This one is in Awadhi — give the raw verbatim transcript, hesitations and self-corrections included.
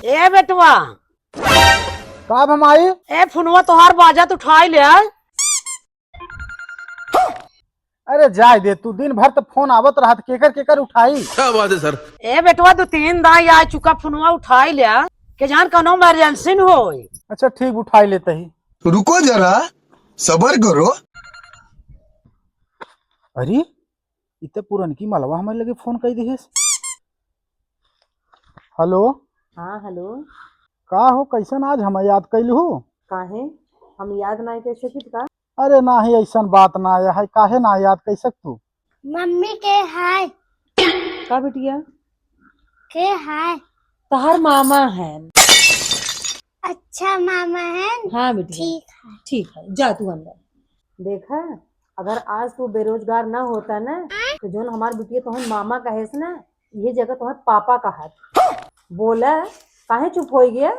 ए बेटवा। का भमाई? ए, फोनवा तोहार बाजत, उठाई ले। अरे जाए दे तू, दिन भर त फोन आवत रहत, केकर केकर उठाई? क्या बात है सर? ए बेटवा, दो तीन दाई आ चुका, फोनवा उठाई ले। के जान कौनो इमरजेंसी न होई। अच्छा ठीक, उठाई लेते ही। रुको जरा, सबर करो। अरे, इ त पुरनकी मलवा हमरे लगे फोन कई दिहिस। हेलो। हाँ, हेलो। का हो, कैसन आज हमें याद कैलहू? काहे, हम याद नाहीं कर सकित का? अरे नाही, ऐसन बात ना आया है, काहे ना याद कैसक तू? मम्मी के हाय। का बिटिया? के हाय? तहार मामा है। अच्छा मामा है? हाँ बिटिया। ठीक है। ठीक है, जा तू अंदर। देखा, अगर आज तू बेरोजगार ना होता ना, तो जोन हमार बिटिया तोहन मामा कहेस ना, ये जगह तोहन पापा कहत। बोला, काहे चुप हो गया?